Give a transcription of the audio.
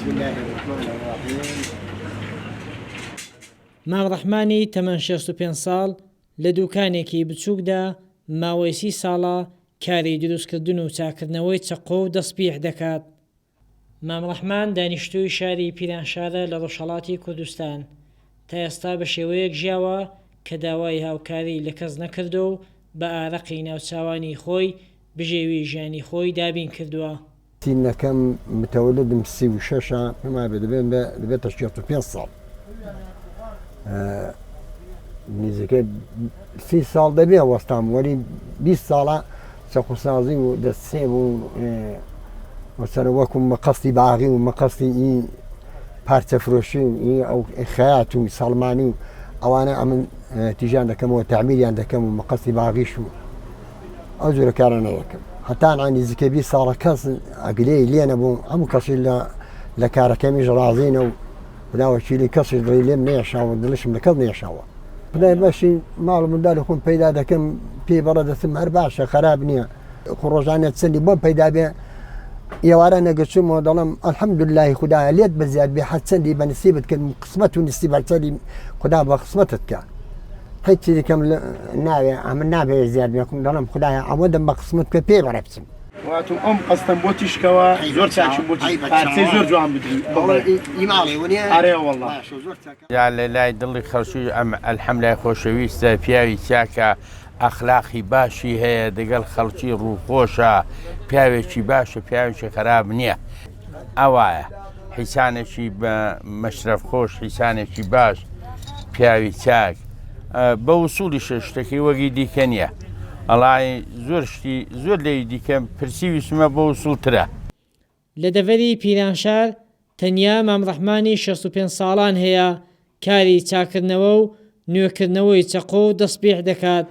بسم اللە الرحمن الرحیم. مام ڕەحمانی تەمەن 65 ساڵ لە دووکانێکی بچووکدا ماوەی سی ساڵە کاری دروستکردن و چاککردنەوەی چەقۆ و دەسپیح دەکات. مام ڕەحمان دانیشتووی شاری پیرانشارە لە ڕۆژهەڵاتی کوردستان، تا ئێستا بە شێوەیەک ژیاوە کە داوای هاوکاری لە کەس نەکردووە و بە ئارەقی ناوچاوانی خۆی بژێوی ژیانی خۆی دابین کردووە. سینەکەم متەولدم 36 ە پێم وابێ دەبێت دەبێتە 65 ساڵ نزیکەی سی ساڵ دەبێ وەستام وەلی 20 ساڵە چەقوسازی و دەستسێب و وەسەر وەکو مەقەستی باغی و مەقەستی ئی پارچە فرۆشی و ئی ئەو خەیات و سەڵمانی و ئەوانە ئەمن تیژان دەکەمەوە تعمیریان دەکەم و مەقەستی باغیش و ئەو جۆرە کارانە دەکەم هەتا ئەن نزیکەی 20 ساڵە کەس ئەگلەی لێ نەبوو هەموو کەسی لە لە کارەکەمیش ڕازینە و خوداوەکیلی کەسیش دڵی لێم نەیەشاوە دڵیشم لە کەس نەیەشاوە خدای بەشی ماڵ و منداڵی خۆم پەیدا دەکەم پێی بەڕە دەچم هەر باشە خراپ نییە خۆ ڕۆژانە چەندی بۆم پەیدا بێ ئێوارە نەگەچوومەوە دەڵم الحەمدللهی خدایە لێت بەزیاد بێ هەر چەندی بە نسیبت کرد قسمەت و نسیب هەرچەندی خدا بە قسمەتت کە هیچ چیزێکم ناوێ ئەمن نابێ زیاد بێکم دەڵم خدایە ئەوەندەم بە قسمەت بکە پێی بەڕێ بچم واتم ئەم قەستەم بۆ تیشکەوە زۆر چاکم بۆ پارچەی زۆر جوان بدری ئەرێ واللە. جا لە لای دڵی خەڵکی ئەم الحملای خۆشەویستە پیاوی چاکە ئەخلاقی باشی هەیە دەگەڵ خەڵکی ڕووخۆشە پیاوێکی باشە پیاوێکی خراپ نییە ئەوایە حیسانێکی بە مەشرەف خۆش حیسانێکی باش پیاوی چاک بە وسوڵی شتەکەی وەگی دیکە نییە ئەڵای زۆر شتی زۆر لەی دیکە پرسی ویسمە بۆ وسوڵترە. لە دەڤەری پیرانشار تەنیا مام ڕەحمانی 65 ساڵان هەیە کاری چاککردنەوە و نوێکردنەوەی چەقۆ و دەسپیح دەکات.